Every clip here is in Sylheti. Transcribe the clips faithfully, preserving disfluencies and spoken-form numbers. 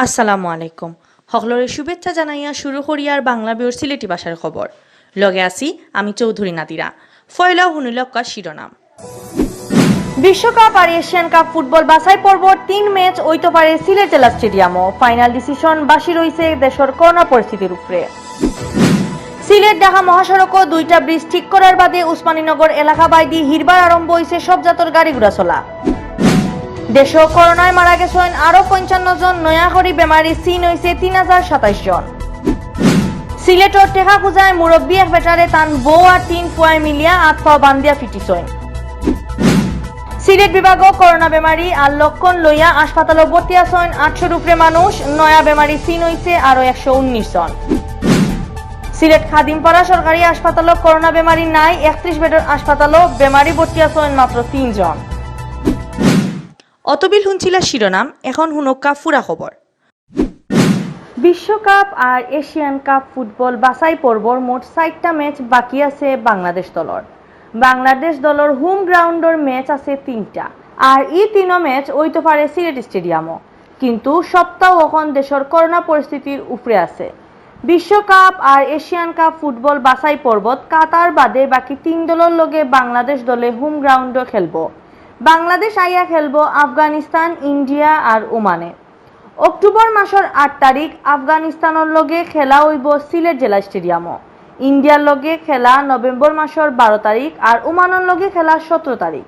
আসসালামু আলাইকুম। হকলরে শুভেচ্ছা জানাইয়া শুরু করিয়ার বাংলা বিউর সিলেটি ভাষার খবর। লগে আছি আমি চৌধুরী নাদিরা। ফয়লা হুনিলক্কা শিরোনাম। বিশ্বকাপ আর এশিয়ান কাপ ফুটবল বাছাই পর্বর তিন ম্যাচ অইতো পারে সিলেট জেলা স্টেডিয়ামো। ফাইনাল ডিসিশন বাসি রইছে দেশর করোনা পরিস্থিতির উপরে। সিলেট ঢাকা মহাসড়কো দুইটা ব্রিজ ঠিক করার বাদে উসমানীনগর এলাকা বাইদি হিরবার আরম্ভ অইছে সব জাতর গাড়ি ঘোড়া চলা। দেশো করোনায় মারা গেছইন আরো পঞ্চান্ন জন, নয়া করি বেমারি চিন অইছে তিন হাজার সাতাইশ জন। সিলেটর টেকাখুজায় মুরব্বী এক বেটারে তান বউ আর তিন ফুয়ায় মিলিয়া আত পাও বান্ধিয়া ফিটিছইন। সিলেট বিভাগো করোনা বেমারি আর লক্ষণ লইয়া হাসপাতালো ভর্তি আছইন আটশোর উপরে মানুষ, নয়া বেমারি চিন অইছে আরো একশো উনিশ জন। সিলেট খাদিমপাড়া সরকারি হাসপাতালো করোনা বেমারি নাই, একত্রিশ বেডর হাসপাতালো বেমারি ভর্তি আছইন মাত্র তিন জন। অতবিল হুনছিলা শিরোনাম, এখন হুনক্কা ফুরা খবর। বিশ্বকাপ আর এশিয়ান কাপ ফুটবল বাছাই পর্বর মোট চাইরটা ম্যাচ বাকি আছে বাংলাদেশ দলর। বাংলাদেশ দলর হোম গ্রাউন্ডর ম্যাচ আছে তিনটা, আর ই তিনো ম্যাচ অইতো পারে সিলেট স্টেডিয়ামো। কিন্তু সবতাউ অখন দেশর করোনা পরিস্থিতির উপরে আছে। বিশ্বকাপ আর এশিয়ান কাপ ফুটবল বাছাই পর্বত কাতার বাদে বাকি তিন দলর লগে বাংলাদেশ দলে হোম গ্রাউন্ডো খেলবো। বাংলাদেশ আইয়া খেলবো আফগানিস্তান, ইন্ডিয়া আর ওমানে। অক্টোবর মাসর আট তারিখ আফগানিস্তানর লগে খেলা অইবো সিলেট জেলা স্টেডিয়ামো। ইন্ডিয়ার লগে খেলা নভেম্বর মাসর বারো তারিখ আর ওমানর লগে খেলা সতেরো তারিখ।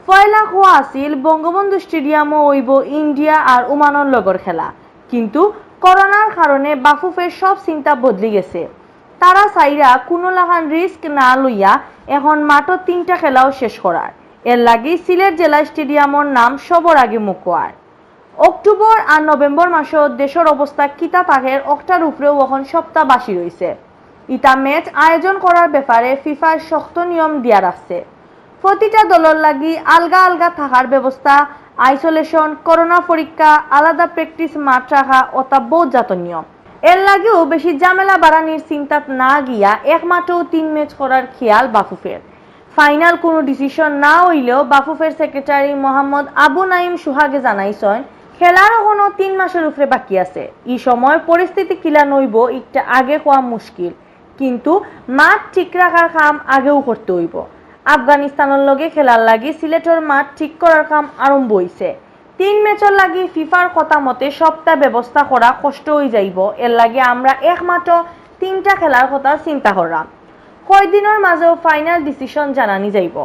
পয়লা খোয়া আছিল বঙ্গবন্ধু স্টেডিয়ামো অইবো ইন্ডিয়া আর ওমানর লগর খেলা, কিন্তু করোনার কারণে বাফুফের সব চিন্তা বদলি গেছে। তারা চাইরা কুনু লাখান রিস্ক না লইয়া এখন মাঠো তিনটা খেলাও শেষ করার। এর লাগি সিলেট জেলা স্টেডিয়ামর নাম সবর আগে মুখো আর। অক্টোবর আর নভেম্বর মাসো দেশর অবস্থা কিতা থাকের অকটার উপরেও অখন সবতা বাসি রইছে। ইতা ম্যাচ আয়োজন করার ব্যাপারে ফিফায় শক্ত নিয়ম দিয়া রাখছে। প্রতিটা দলর লাগি আলগা আলগা থাকার ব্যবস্থা, আইসোলেশন, করোনা পরীক্ষা, আলাদা প্র্যাকটিস মাঠ রাখা, অতা বউত জাতর নিয়ম। এর লাগিও বেশি ঝামেলা বাড়ানির চিন্তাত না গিয়া এক মাঠেও তিন ম্যাচ করার খিয়াল বাফুফের। ফাইনাল কুনু ডিসিশন না অইলেও বাফুফের সেক্রেটারি মোহাম্মদ আবু নাইম সুহাগে জানাইছইন, খেলার অখনো তিন মাসর উপরে বাকি আছে। ই সময় পরিস্থিতি কিলান অইবো ইকটা আগে কওয়া মুশকিল, কিন্তু মাঠ ঠিক রাখার কাম আগেউ করতে অইবো। আফগানিস্তানর লগে খেলার লাগি সিলেটর মাঠ ঠিক করার কাম আরম্ভ অইছে। তিন ম্যাচর লাগি ফিফার কথা মতে সবতা ব্যবস্থা করা কষ্ট অইযাইবো, এর লাগি আমরা এক মাঠো তিনটা খেলার কথা চিন্তা কররাম। কয়দিনর মাঝেউ ফাইনাল ডিসিশন জানানি যাইবো।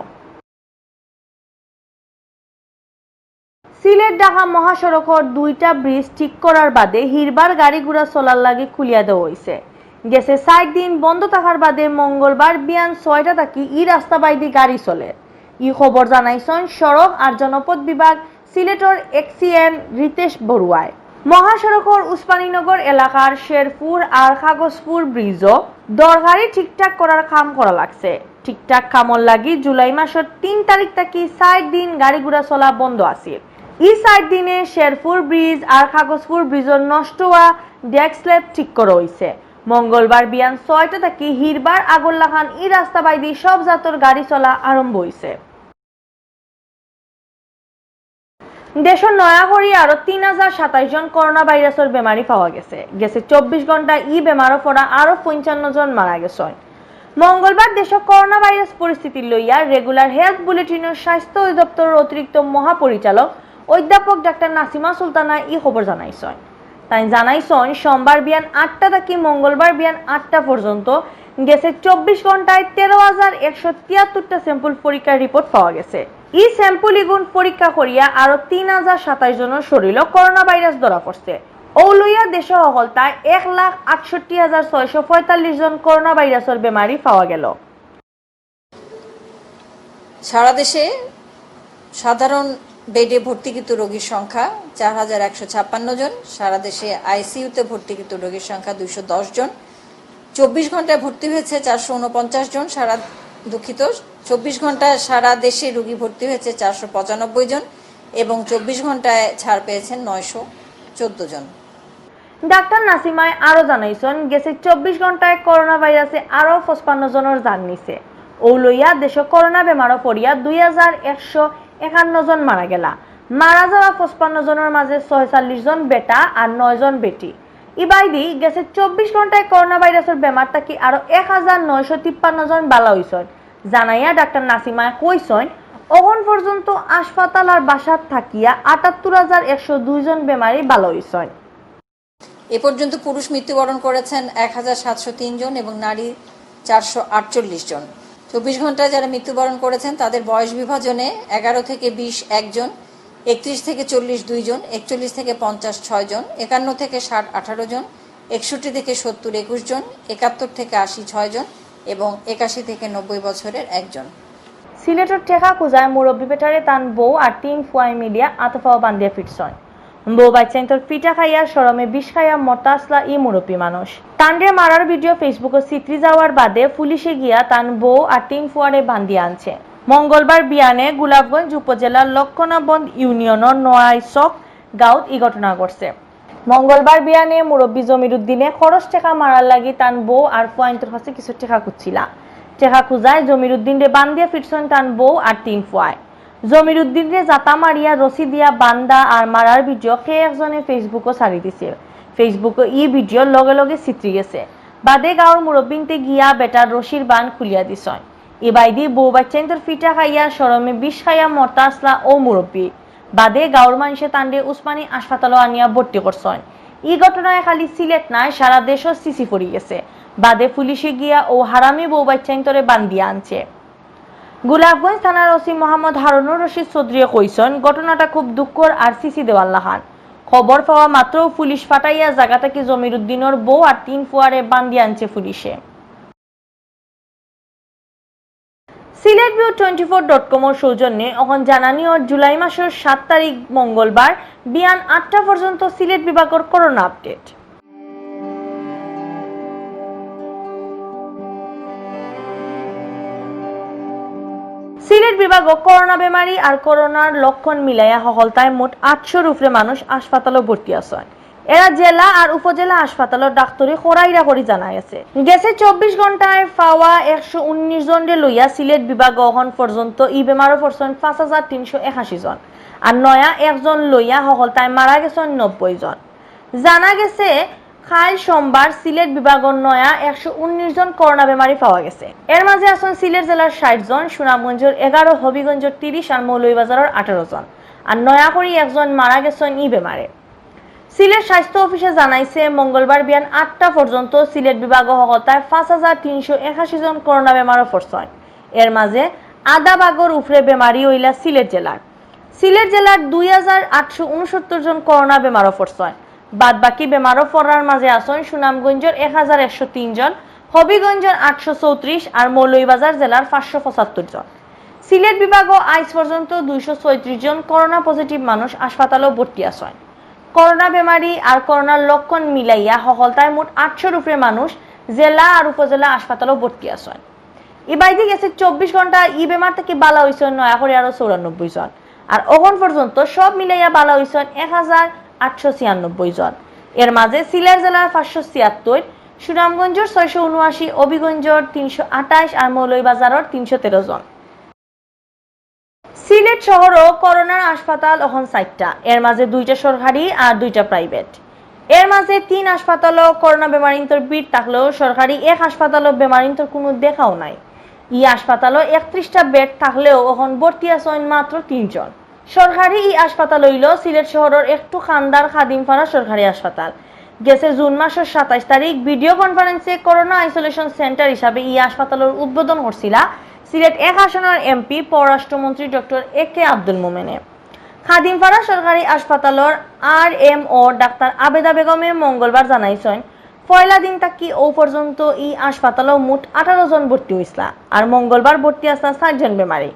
সিলেট ঢাকা মহাসড়কর দুইটা ব্রিজ ঠিক করার বাদে হিরবার গাড়ি ঘোড়া চলার লাগি খুলিয়া দেওয়া অইছে। গেছে চাইর দিন বন্ধ থাকার বাদে মঙ্গলবার বিয়ান ছয়টা থাকি ই রাস্তা বাইদি গাড়ি চলের। ই খবর জানাইছইন সড়ক আর জনপথ বিভাগ সিলেটর এক্সিএন রিতেশ বড়ুয়ায়। মহাসড়কর উসমানীনগর এলাকার শেরপুর আর কাগজপুর ব্রিজও দরকারি ঠিকঠাক করার কাম করা লাগছে। ঠিকঠাক কামর লাগি জুলাই মাসর তিন তারিখ থাকি চাইর দিন গাড়ি ঘোড়া চলা বন্ধ আছিল। ই চাইর দিনে শেরপুর ব্রিজ আর কাগজপুর ব্রিজর নষ্ট অওয়া ডেক স্ল্যাব ঠিক করা অইছে। মঙ্গলবার বিয়ান ছয়টা থাকি হিরবার আগর লাখান ই রাস্তা বাইদি সব জাতর গাড়ি চলা আরম্ভ অইছে। দেশো নয়া করি আরো তিন হাজার সাতাইশ জন করোনা ভাইরাসর বেমারি পাওয়া গেছে। গেছে চব্বিশ ঘন্টায় ই বেমারো পড়া আরো পঞ্চান্ন জন মারা গেছইন। মঙ্গলবার দেশো করোনা ভাইরাস পরিস্থিতি লইয়া রেগুলার হেলথ বুলেটিনর স্বাস্থ্য অধিদপ্তরর অতিরিক্ত মহাপরিচালক অধ্যাপক ডাক্তার নাসিমা সুলতানা ই খবর জানাইছইন। তাইন জানাইছইন, সোমবার বিয়ান আটটা থাকি মঙ্গলবার বিয়ান আটটা পর্যন্ত গেছে চব্বিশ ঘন্টায় তেরো হাজার একশো তিয়াত্তরটা স্যাম্পল পরীক্ষার রিপোর্ট পাওয়া গেছে। ই স্যাম্পল ইগুন পরীক্ষা করিয়া আরো তিন হাজার সাতাইশ জনর শরীরো করোনা ভাইরাস ধরা পড়ছে। অউ লইয়া দেশো হকলতায় এক লাখ আটষট্টি হাজার ছয়শো পঁয়তাল্লিশ জন করোনা ভাইরাসর বেমারি পাওয়া গেল। সারা দেশে সাধারণ বেডে ভর্তিকৃত রোগীর সংখ্যা চার হাজার একশো ছাপ্পান্ন জন। সারা দেশে আইসিইউতে ভর্তিকৃত রোগীর সংখ্যা দুইশো দশ জন। চব্বিশ ঘন্টায় ভর্তি হয়েছে চারশো ঊনপঞ্চাশ জন। সারা, দুঃখিত, চব্বিশ ঘন্টায় সারা দেশে রোগী ভর্তি হয়েছে চারশো পঁচানব্বই জন এবং চব্বিশ ঘন্টায় ছাড় পেয়েছেন নয়শো চোদ্দ জন। ডাক্তার নাসিমায় আরো জানাইছইন, গেছে চব্বিশ ঘন্টায় করোনা ভাইরাসে আরো পঁচপান্ন জনর জান নিছে। অউ লইয়া দেশো করোনা বেমারো পড়িয়া দুই হাজার একশো একান্ন জন মারা গেলা। মারা যাওয়া পঁচপান্ন জনর মাঝে ছয়চল্লিশ জন বেটা আর নয় জন বেটি। ইবায়দি গেছে চব্বিশ ঘন্টায় করোনা ভাইরাসর বেমার থাকি আরো এক হাজার নয়শো তিপ্পান্ন জন বালা অইছইন। জানাইয়া ডাক্তার নাসিমায় কইছইন, অখন পর্যন্ত হাসপাতাল আর বাসাত থাকিয়া আটাত্তর হাজার একশো দুই জন বেমারি বালা অইছইন। এ পর্যন্ত পুরুষ মৃত্যুবরণ করেছেন এক হাজার সাতশো তিন জন এবং নারী চারশো আটচল্লিশ জন। চব্বিশ ঘন্টায় যারা মৃত্যুবরণ করেছেন তাদের বয়স বিভাজনে এগারো থেকে বিশ এক জন, একত্রিশ থেকে চল্লিশ দুই জন, একচল্লিশ থেকে পঞ্চাশ ছয় জন, একান্ন থেকে ষাট আঠারো জন, একষট্টি থেকে সত্তর একুশ জন, একাত্তর থেকে আশি ছয় জন এবং একাশি থেকে নব্বই বছরের একজন। সিলেটর টেকাখুজায় মুরব্বি বেটারে তান বউ আর তিন ফুয়ায় মিলিয়া আতফাও বান্ধিয়া ফিরছইন। বউ বাইচ্চাইন্তর ফিটা খাইয়া শরমে বিষ খাইয়া মরতা আছলা ই মুরব্বি মানুষ। তানরে মারার ভিডিও Facebook-ও ছিতরি যাওয়ার বাদে পুলিশে গিয়া তান বউ আর তিন ফুয়ারে বান্ধিয়া আনছে। মঙ্গলবার বিয়ানে গোলাপগঞ্জ উপজেলার লক্ষণাবন্দ ইউনিয়নর নোয়াইচক গাঁওত ই ঘটনা ঘটছে। মঙ্গলবার বিয়ানে মুরব্বি জমিরুদ্দিনে খরচ টেকা মারার লাগি তান বউ আর ফুয়াইন্তর কাছে কিছু টেকা খুঁজছিলা। টেকাখুজায় জমিরুদ্দিনরে বান্ধিয়া ফিরছইন তান বউ আর তিন ফুয়ায়। জমিরুদ্দিনরে জাতা মারিয়া রশি দিয়া বান্ধা আর মারার ভিডিও কে একজনে Facebook-ও ছাড়ি দিছে। Facebook-ও ই ভিডিও লগে লগে ছিতরি গেছে। বাদে গাঁওর মুরব্বিন্তে গিয়া বেটার রশির বান খুলিয়া দিছইন। ইবায়দি বউ বাইচ্চাইন্তর ফিটা খাইয়া শরমে বিষ খাইয়া মরতা আছলা অউ মুরব্বি। বাদে গাঁওর মানষে তানরে উসমানী হাসপাতালো আনিয়া ভর্তি করছইন। ই ঘটনায় খালি সিলেট নায়, সারা দেশো ছিছি পড়ি গেছে। বাদে পুলিশে গিয়া অউ হারামি বউ বাইচ্চাইন্তরে বান্ধিয়া আনছে। গোলাপগঞ্জ থানার ওসি মোহাম্মদ হারুনুর রশিদ চৌধুরীয়ে কইছইন, ঘটনাটা খুব দুঃখর আর ছিছি দেওয়ার লাখান। খবর পাওয়া মাত্র পুলিশ ফাটাইয়া জাগা থাকি জমিরুদ্দিনর বউ আর তিন ফুয়ারে বান্ধিয়া আনছে পুলিশে। Sylhet view twenty four dot কমর সৌজন্যে অখন জানানি অর জুলাই মাসর সাত তারিখ মঙ্গলবার বিয়ান আটটা পর্যন্ত সিলেট বিভাগর করোনা আপডেট। সিলেট বিভাগো করোনা বেমারি আর করোনার লক্ষণ মিলাইয়া হকলতায় মোট আটশোর উপরে মানুষ হাসপাতালো ভর্তি আছইন। এরা জেলা আর উপজেলা হাসপাতালো ডাক্তরি করাইরা করি জানা গেছে। গেছে চব্বিশ ঘন্টায় পাওয়া একশো উনিশ জনরে লইয়া সিলেট বিভাগো অখন পর্যন্ত ই বেমারো পড়ছইন পাঁচ হাজার তিনশো একাশি জন। আর নয়া একজন লইয়া হকলতায় মারা গেছইন নব্বই জন। জানা গেছে, কাইল সোমবার সিলেট বিভাগর নয়া একশো উনিশ জন করোনা বেমারি পাওয়া গেছে। এর মাঝে আছইন সিলেট জেলার ষাইট জন, সুনামগঞ্জর এগারো, হবিগঞ্জর তিরিশ আর মৌলভীবাজারর আঠারো জন। আর নয়া করি একজন মারা গেছইন ই বেমারে। সিলেট স্বাস্থ্য অফিসে জানাইছে, মঙ্গলবার বিয়ান আটটা পর্যন্ত সিলেট বিভাগো হকলতায় পাঁচ হাজার তিনশো একাশি জন করোনা বেমারো পড়ছইন। এর মাঝে আধা ভাগর উপরে বেমারি অইলা সিলেট জেলার। সিলেট জেলার দুই হাজার আটশো উনসত্তর জন করোনা বেমারো পড়ছইন। বাদ বাকি বেমারো পড়ার মাঝে আছইন সুনামগঞ্জর এক হাজার একশো তিন জন, হবিগঞ্জর আটশো চৌত্রিশ আর মৌলভীবাজার জেলার পাঁচশো পঁচাত্তর জন। সিলেট বিভাগো আইজ পর্যন্ত দুইশো ছয়ত্রিশ জন করোনা পজিটিভ মানুষ হাসপাতালো ভর্তি আছইন। করোনা বেমারি আর করোনার লক্ষণ মিলাইয়া হকলতায় মোট আটশোর উপরে মানুষ জেলা আর উপজেলা হাসপাতালো ভর্তি আছইন। ইবায়দি গেছে চব্বিশ ঘন্টা ই বেমার থাকি বালা অইছইন নয়া করি আরো চৌরানব্বই জন। আর অখন পর্যন্ত সব মিলাইয়া বালা অইছইন এক হাজার আটশো ছিয়ানব্বই জন। এর মাঝে সিলেট জেলার পাঁচশো ছিয়াত্তর, সুনামগঞ্জর ছয়শো উনআশি, হবিগঞ্জর তিনশো আঠাইশ আর মৌলভীবাজারর তিনশো তেরো জন। সিলেট শহরো করোনার হাসপাতাল অখন চাইরটা, এর মাঝে দুইটা সরকারি আর দুইটা প্রাইভেট। এর মাঝে তিন হাসপাতালো করোনা বেমারিন্তর ভিড় থাকলেও সরকারি এক হাসপাতালো বেমারিন্তর কুনু দেখাও নাই। ই হাসপাতালো একত্রিশটা বেড থাকলেও অখন ভর্তি আছইন মাত্র তিনজন। সরকারি ই হাসপাতাল অইলো সিলেট শহরর একটু কান্দার খাদিমপাড়া সরকারি হাসপাতাল। গেছে জুন মাসর সাতাইশ তারিখ ভিডিও কনফারেন্সে করোনা আইসোলেশন সেন্টার হিসাবে ই হাসপাতালর উদ্বোধন করছিলা সিলেট এক আসনর এমপি পররাষ্ট্রমন্ত্রী ডক্টর এ কে আব্দুল মোমেনে। খাদিমপাড়া সরকারি হাসপাতালর আরএমও ডাক্তার আবেদা বেগমে মঙ্গলবার জানাইছইন, পয়লা দিন থাকি অউ পর্যন্ত ই হাসপাতালো মোট আঠারো জন ভর্তি অইছলা, আর মঙ্গলবার ভর্তি আছলা চাইরজন বেমারি।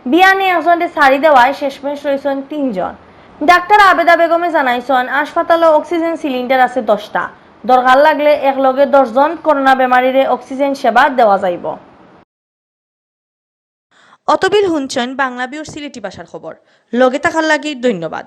বিয়ানে একজনরে ছাড়ি দেওয়ায় শেষমেশ রইছইন তিনজন। ডাক্তার আবেদা বেগমে জানাইছইন, হাসপাতালো অক্সিজেন সিলিন্ডার আছে দশটা, দরকার লাগলে একলগে দশ জন করোনা বেমারিরে অক্সিজেন সেবা দেওয়া যাইবো। অতবিল হুনছইন বাংলা ভিউর সিলেটি ভাষার খবর। লগে থাকার লাগি ধন্যবাদ।